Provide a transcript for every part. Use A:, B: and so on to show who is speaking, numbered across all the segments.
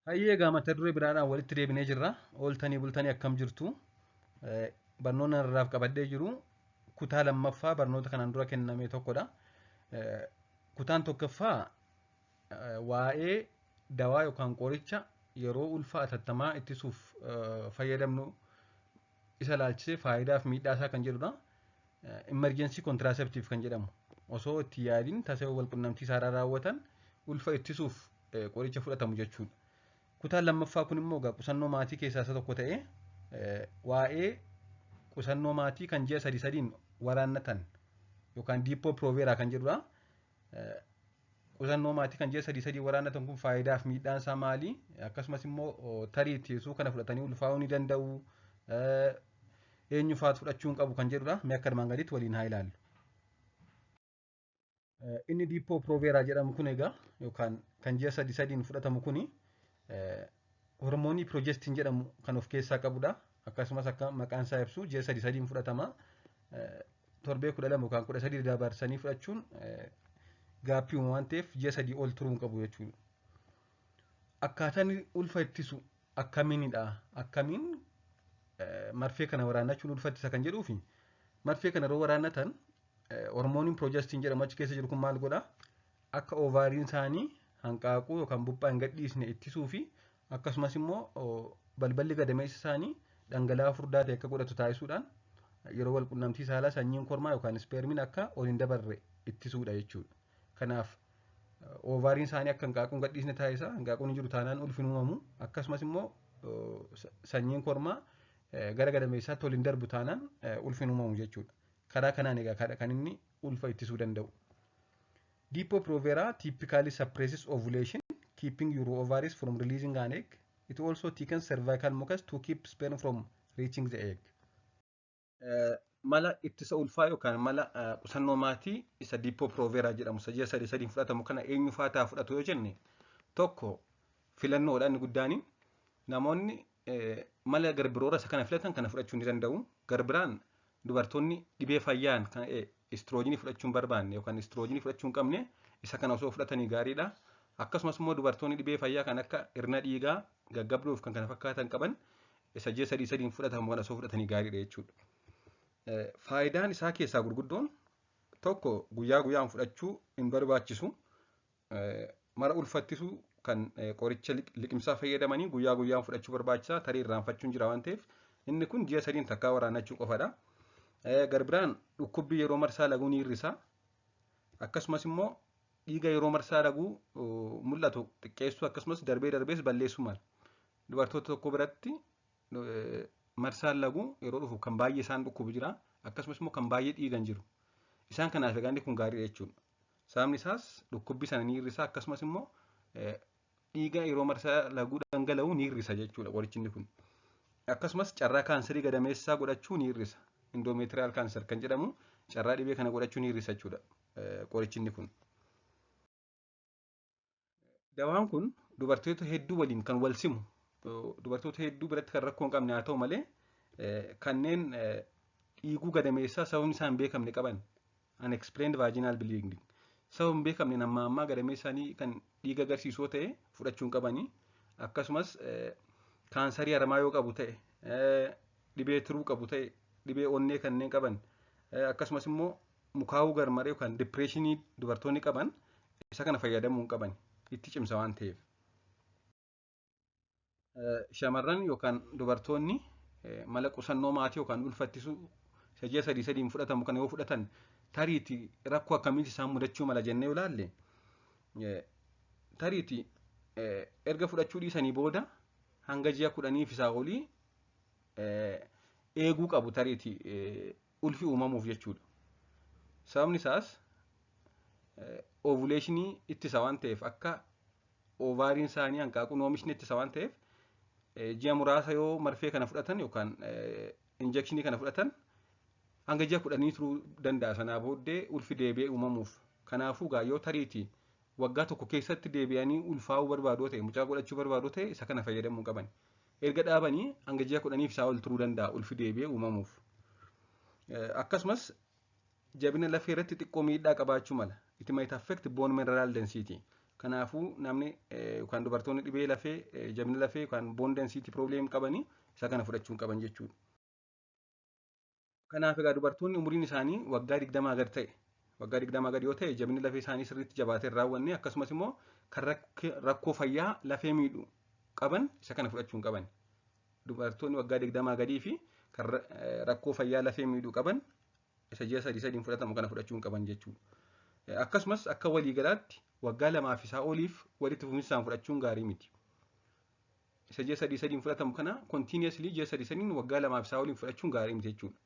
A: Hayyee, egaa mata duree biraadhaan walitti deebinee jirra. Ooltanii bultanii, akkam jirtu? Barnoonni irraaf qabadhee jiru kutaa lammaffaa barnoota kanaan dura kenname tokkodha. Kutaan tokkoffaa waa'ee dawaa yookaan qoricha yeroo ulfa atattamaa ittisuuf fayyadamnu isa ilaalchisee faayidaa fi miidhaa isaa kan jedhudha. Emergency contraceptive kan jedhamu, osoo itti yaadiin tasa wal qunnamtii saalaa raawwatan ulfa ittisuuf qoricha fudhatamu jechuudha. Kutaan lammaffaa kun immoo egaa qusannoo maatii keessaa isa tokko ta'ee, waa'ee qusannoo maatii kan ji'a sadi sadiin waraannatan yookaan Depo Provera kan jedhudha. Qusannoo maatii kan ji'a sadii sadii waraannatan kun faayidaa fi miidhaan isaa maali? Akkasumas immoo tarii ittisuu kana fudhatanii ulfaa'uu ni danda'u? Eenyu faatu fudhachuu hin qabu kan jedhudha. Mee akka armaan gadiitti waliin haa ilaallu. Inni Depo Provera jedhamu kun egaa, yookaan kan ji'a sadi sadiin fudhatamu kuni, hormoonii progestin jedhamu kan of keessaa qabudha. Akkasumas akka maqaan isaa ibsu ji'a sadi sadiin fudhatama. Torbee 12 yookaan 13 dabarsanii fudhachuun gapii uuma waan ta'eef, ji'a 3 ol turuu hin qabu jechuudha. Akkaataan ulfa ittisu akkamiinidha? Akkamiin marfee kana waraannachuun ulfa ittisa kan jedhuufi, marfee kana yeroo waraannatan hormooniin progestin jedhamu achi keessa jiru kun maal godha? Akka ovaryiin isaanii hanqaaquu yookaan buphaa hin gadhiisne ittisuu fi akkasumas immoo balballi gadameessa isaanii dhangala'aa furdaa ta'e akka godhatu taasisuudhaan, yeroo wal qunnamtii saalaa sanyiin kormaa yookaan spermiin akka ol hin dabarre ittisuudha jechuudha. Kanaaf ovaryiin isaanii akka hanqaaquu hin gadhiisne taasisa. Hanqaaquun hin jiru taanaan ulfi hin uumamu. Akkasumas immoo sanyiin kormaa gara gadameessaatti ol hin darbu taanaan ulfi hin uumamu jechuudha. Karaa kanaan egaa kan inni ulfa ittisuu danda'u. Depo Provera typically suppresses ovulation, keeping your ovaries from releasing an egg. It also thickens cervical mucus to keep sperm from reaching the egg. Mala ittisa ulfaa yookaan mala qusannoo maatii isa Depo Provera jedhamu, isa ji'a sadi sadiin fudhatamu kana eenyu faataa fudhatu yoo jenne, tokko filannoodha inni guddaani. Namoonni mala garbiroora isa kana filatan kana fudhachuu ni danda'u. Garbiraan dubartoonni dhibee fayyaan kan estrogenii fudhachuu hin barbaanne yookaan estrogenii fudhachuu hin qabne isa kana osoo fudhatanii gaariidha. Akkasumas immoo dubartoonni dhibee fayyaa kan akka hirna dhiigaa, gaggabduuf kan kana fakkaatan qaban isa ji'a sadii sadiin fudhatamu kana osoo fudhatanii gaariidha jechuudha. Faayidaan isaa keessaa gurguddoon tokko, guyyaa guyyaan fudhachuu hin barbaachisu. Mara ulfattisuu kan qoricha liqimsaa fayyadamanii guyyaa guyyaan fudhachuu barbaachisaa, tarii irraanfachuun jira waan ta'eef, inni kun ji'a sadiin takkaa waraannachuu qofadha. Garbiraan dhukkubbii yeroo marsaa laguu ni hir'isa. Akkasumas immoo dhiiga yeroo marsaa laguu mul'atu xiqqeessuu, akkasumas darbee darbees balleessuu mala. Dubartoota tokko biratti marsaan laguu yeroo dhufu kan baay'ee isaan dhukkubu jira. Akkasumas immoo kan baay'ee dhiigan jiru. Isaan kanaaf egaa inni kun gaariidha jechuudha. Sababni isaas dhukkubbii sana ni hir'isa, akkasumas immoo dhiiga yeroo marsaa laguu dhangala'u ni hir'isa jechuudha qorichi inni kun. Akkasumas carraa kaansarii gadameessaa godhachuu ni hir'isa. Endometrial cancer kan jedhamu, carraa dhibee kana godhachuu ni hir'isa jechuudha qorichi inni kun. Dawaan kun dubartoota hedduu waliin kan wal simu, dubartoota hedduu biratti kan rakkoo hin qabne haa ta'u malee, kanneen dhiiguu gadameessaa sababni isaan hin beekamne qaban, unexplained vaginal bleeding, sababa hin beekamne amma ammaa gadameessaanii kan dhiiga agarsiisoo ta'e fudhachuu hin qabanii. Akkasumas kaansarii harmaa yoo qabu ta'e, dhibee tiruu qabu ta'e, dhibee onnee kanneen qaban, akkasumas immoo mukaa'uu garmaree yookaan depressionii dubartoonni qaban isa kana fayyadamuu hin qaban, itti cimsa waan ta'eef. Shamarran yookaan dubartoonni mala qusannoo maatii yookaan ulfa ittisuu isa ji'a sadii sadiin fudhatamu kana yoo fudhatan tariitii rakkoo akkamiitu isaan mudachuu mala jennee yoo ilaalle, tariitii erga fudhachuu dhiisanii booda hanga ji'a 10f isaa olii eeguu qabu tariitii ulfi uumamuuf jechuudha. Sababni isaas ovulationii ittisa waan ta'eef, akka ovaryiin isaanii hanqaaquun oomishni ittisa waan ta'eef, ji'a muraasa yoo marfee kana fudhatan yookaan injectionii kana fudhatan hanga ji'a 10 turuu danda'a sanaa booddee ulfi deebi'ee uumamuuf. Kanaafuu gaa yoo tariitii waggaa tokko keessatti deebi'anii ulfaa'uu barbaadoo ta'e, mucaa godhachuu barbaadoo ta'e, isa kana fayyadamuu qaban. Erga dhaabanii hanga ji'a 10f isaa ol turuu danda'a ulfi deebi'ee uumamuuf. Akkasumas jabina lafee irratti xiqqoo miidhaa qabaachuu mala. It might affect bone mineral density. Kanaafuu namni yookaan dubartoonni dhibee lafee, jabina lafee yookaan bone density problem qabanii isa kana fudhachuu hin qaban jechuudha. Kanaaf egaa dubartoonni umuriin isaanii waggaa 20 gad ta'e, waggaa 20 gad yoo ta'e, jabinni lafee isaanii sirriitti jabaatee hin raawwanne, akkasumas immoo kan rakkoo fayyaa lafee miidhu qaban isa kana fudhachuu hin qaban. Dubartoonni waggaa 20 gadii fi kan rakkoo fayyaa lafee miidhuu qaban isa ji'a sadii sadiin fudhatamu kana fudhachuu hin qaban jechuudha. Akkasumas akka waliigalaatti waggaa 2f isaa oliif walitti fufinsaan fudhachuun gaarii miti. Isa ji'a sadii sadiin fudhatamu kana continuously ji'a sadii sadiin waggaa 2f isaa oliin fudhachuun gaarii miti jechuudha.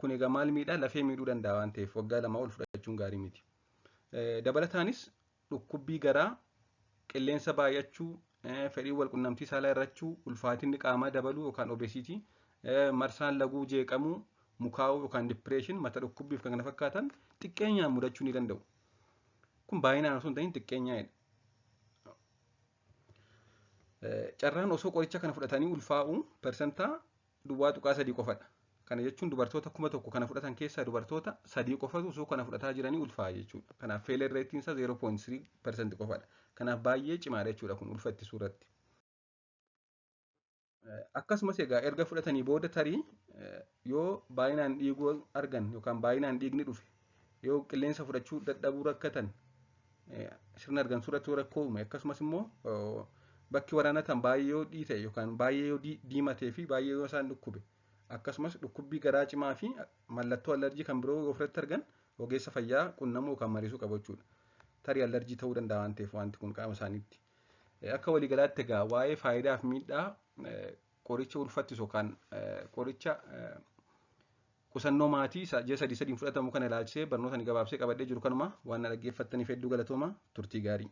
A: Kun egaa maal miidhaa? Lafee miidhuu danda'a waan ta'eef waggaa 2 ol fudhachuun gaarii miti. Dabalataanis dhukkubbii garaa, qilleensa baay'achuu, fedhii walqunnamtii saalaa hir'achuu, ulfaatinni qaamaa dabaluu yookaan obesity, marsaan laguu jeeqamuu, mukaa'uu yookaan depression, mata dhukkubbii fi kan kana fakkaatan xiqqeenyaan mudachuu ni danda'u. Kun baay'inaan osoo hin ta'in xiqqeenyaadha. Carraan osoo qoricha kana fudhatanii ulfaa'uu 0.3% qofadha. Kana jechuun dubartoota 1000 kana fudhatan keessaa dubartoota sadii qofatu osoo kana fudhataa jiranii ulfaa'a jechuudha. Kanaaf failure rateiin isaa 0.3% qofadha. Kanaaf baay'ee cimaadha jechuudha kun ulfa ittisuu irratti. Akkasumas egaa erga fudhatanii booda tarii yoo baay'inaan dhiiguu argan yookaan baay'inaan dhiigni dhufe, yoo qilleensa fudhachuu dadhabuu rakkatan, sirna argansuu irratti rakkoo uume, akkasumas immoo bakki waraanatan baay'ee yoo dhiite yookaan baay'ee yoo diimatee fi baay'ee yoo isaan dhukkube, akkasumas dhukkubbii garaa cimaa fi mallattoo allerjii kan biroo yoo ofirratti argan ogeessa fayyaa qunnamuu yookaan mariisuu qabu jechuudha. Tarii allerjii ta'uu danda'a waan ta'eef wanti kun qaama isaaniitti. Akka waliigalaatti egaa waa'ee faayidaa fi miidhaa qoricha ulfa ittisu yookaan qoricha qusannoo maatii ji'a sadii sadiin fudhatamu kana ilaalchisee barnoota ni gabaabsee qabadhee jiru kanuma. Waan na dhaggeeffattaniif hedduu galatooma, turtii gaarii.